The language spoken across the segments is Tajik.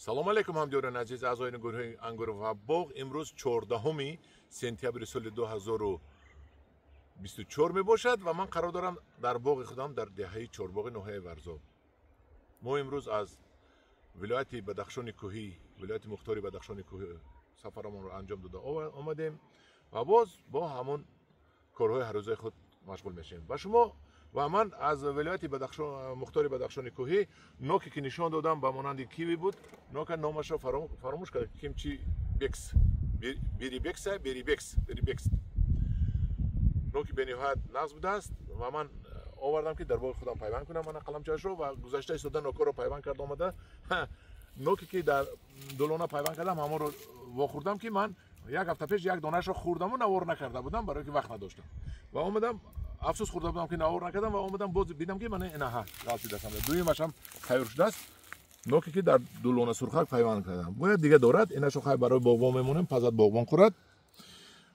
Салом алейкум ҳамдиёрони азиз, аъзои гурӯҳи Ангур ва боғ. Имрӯз 14 сентябри соли 2024 мебошад ва ман қарор дорам дар боғи худам дар деҳаи Чорбоғи ноҳияи Варзоб. Мо имрӯз аз вилояти Бадахшони кӯҳӣ, вилояти мухтори Бадахшони кӯҳӣ сафарамонро анҷом дода омадем ва боз бо ҳамон корҳои ҳаррӯзаи худ машғул мешавем. Ба шумо ва ман аз вилояти мухтори Бадахшони кӯҳӣ ноке ки нишон додам ба монанди киви буд, нока номашро фаромӯш кард, кимчи бекс, берибекса, берибекс, берибекс. Ноки бениҳоят нағз будааст ва ман овардам ки дар боғи худам пайванд кунам мана қаламчаашро ва гузашта истода нокҳоро пайванд карда омада. Ноке ки дар дулона пайванд кардам ҳамонро вохӯрдам ки ман як ҳафта пеш як донаашро хӯрдаму навор накарда будам, барое ки вақт надоштам ва омадам афсӯс хӯрда будам ки навор накардам ва омадам боз дидам ки мана инаҳа ғалти дастам дуюмашам тайёр шудааст. Ноке ки дар дулона сурхак пайванд кардам бояд дига дорад, инашо хай барои боғбон мемонем, пазад боғбон хӯрад.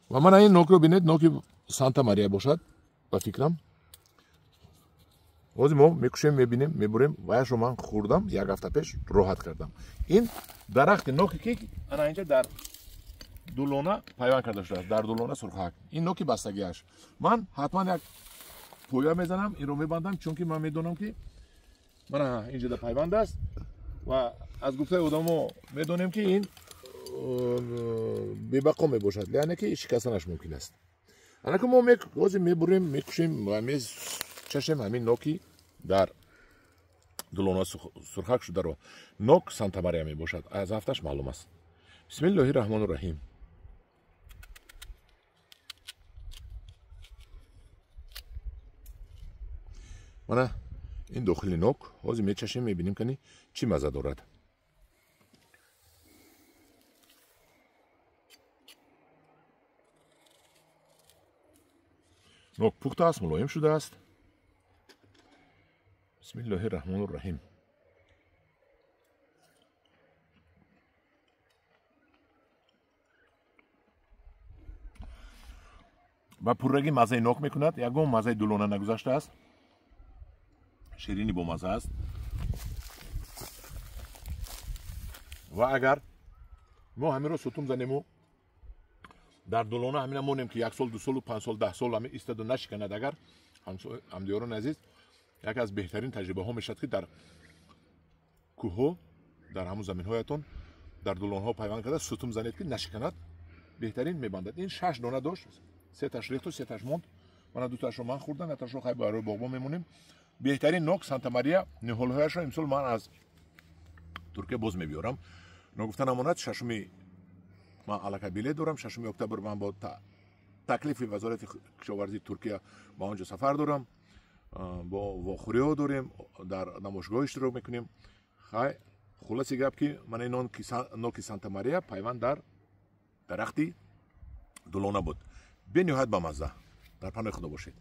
Ва мана ин нокро бинед, ноки Санта Мария бошад ба фикрам. Ҳозир мо мекушем, мебинем, мебурем. Ваяшро ман хӯрдам як ҳафта пеш, роҳат кардам. Ин дарахти ноке ки ана инҷа дар дулона пайванд карда шудааст, дар дулона сурхак, ин ноки бастагиаш. Ман ҳатман як поя мезанам, инро мебандам, чунки ман медонам ки мана инҷода пайванд аст ва аз гуфтаи одамо медонем ки ин бебақо мебошад, яъне ки шикастанаш мумкин аст. Анаки мо ҳозир мебурем, мекушем ва мечашем ҳамин ноки дар дулона сурхак шударо. Нок Санта Мария мебошад, аз ҳафташ маълум аст. Бисмиллоҳи раҳмону раҳим. Мана ин дохили нок, ҳозир мечашем, мебинем кани чӣ мазза дорад. Нок пухта аст, мулоим шудааст. Бисмиллоҳи раҳмону раҳим. Ба пуррагӣ маззаи нок мекунад, ягон маззаи дулона нагузаштааст, ширини бомазза аст. Ва агар мо ҳаминро сутум занему дар дулона ҳамина монем ки як сол, ду солу, панҷ сол, 10 сол ҳамин истаду нашиканад, агар ҳамдиёрони азиз, яке аз беҳтарин таҷрибаҳо мешавад ки дар кӯҳҳо, дар ҳамун заминҳоятон дар дулонҳо пайванд карда сутум занед ки нашиканад, беҳтарин мебандад. Ин 6 дона дошт, 3таш рехту 3таш монд. Мана 2ташро ман хӯрдам, 1ташро хай барои боғбон мемонем. Беҳтарин нок Санта Мария, ниҳолҳояшро имсол ман аз Туркия боз мебиёрам. Ногуфта намонад, 6-уми ман аллакай билет дорам, 6 октябр ман бо таклифи вазорати кишоварзии Туркия ба он ҷо сафар дорам, бо вохӯриҳо дорем, дар намоишгоҳ иштирок мекунем. Хай хулоси гап ки мана ин ноки Санта Мария пайванд дар дарахти дулона буд, бениҳоят бамазза. Дар паноҳи Худо бошед.